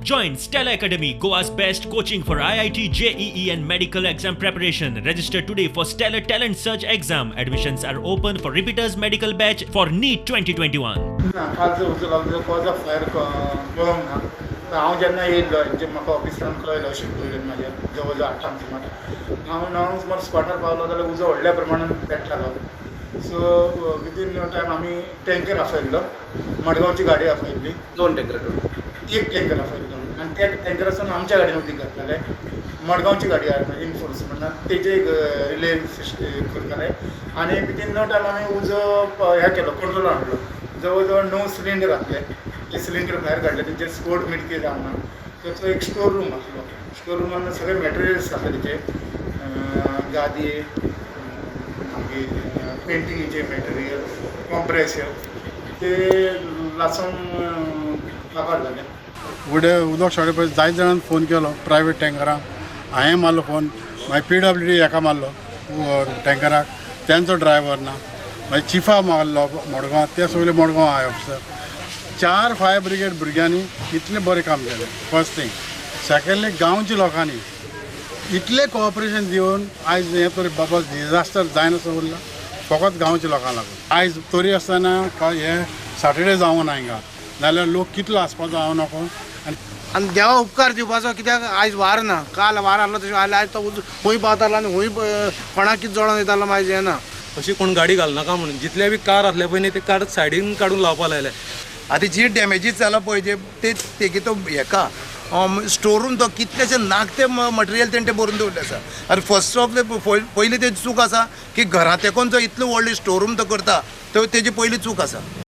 Join Stellar Academy, Goa's best coaching for IIT, JEE, and medical exam preparation. Register today for Stellar Talent Search exam. Admissions are open for repeaters medical batch for NEET 2021. ना, काल जो उजो लागलो, cause of fire कळोंक ना. हांव जेन्ना येयल्लो, म्हणजे म्हाका ऑफिसरान कळयलो शिफ्ट वयल्यान म्हाज्या जवळ जवळ 8आंक सुमार, हांव 9आंक सुमार स्पॉटार पावलो जाल्यार उजो व्हडल्या प्रमाणान पेट्टालो. सो विदीन नो टायम आमी टँकर आफयल्लो, मडगांवची गाडी आफयल्ली. दोन टँकर? एक टँकर आफयल्लो आनी त्या टँकरासून आमच्या गाडयेन उदीक घातलेलें. मडगांवची गाडी इनफोर्स म्हणून तेजे एक रिले करताले आनी विदीन नो टायम आमी उजो हें केलो, कंट्रोल हाडलो. जवळ जवळ 9 सिलिंडर आसले, ते सिलिंडर भायर काडले. तेंचेर स्फोट मिटके जावना. ताचो एक स्टोर रूम आसलो. स्टोर रुमान सगळे मटेरियल्स आसले तेचे, गादी, मागीर पेंटिंगेचे मटेरियल, कॉम्प्रेसर, ते लासून काबार जाले. फुडें उदक शॉर्टेज पळय, जायते जाणांनी फोन केलो प्रायवेट टँकरांक. हांवें मारलो फोन, मागीर पीडब्ल्यू डी हेका मारलो टँकराक, तेंचो ड्रायवर ना. मागीर चिफा मारलो मडगांव, ते सगळे मडगांव आहाय ऑफिसर. चार फायर ब्रिगेड भुरग्यांनी इतलें बरें काम केलें, फर्स्ट थींग. सेकेंडली, गांवच्या लोकांनी इतलें कॉपरेशन दिवन आयज हें तरी बाबा डिजास्टर जायनासतना उरलां, फकत गांवच्या लोकांक लागून. आयज तरी आसतना हें सॅटर्डे जावं ना हिंगा, नाल्यार लोक कितलो आसपाचो हांव नको. आनी आनी देवा उपकार दिवपाचो, कित्याक आयज वार ना. काल वार आहलो तशें आयज आयज तो उजो खूंय पावतालो आनी खूंय कोणाक कितें जळोन वयतालो मागीर हें ना. अशी कोण गाडी घालनाका म्हणून जितले बी कार आसले पळय न्ही, ते कार सायडीन काडून लावपा लायले. आतां जी डॅमेजीस जाला पळय, जे ते तेगे तो हेका स्टोर रूम, तो कितलेशे नाकते मटेरियल तेणें तें भरून दवरलें आसा. आनी फर्स्ट ऑफ पयलीं तेजी चूक आसा की घरांत तेकोन जो इतलो व्हडलो स्टोर रूम तो करता, तो तेजी पयली चूक आसा.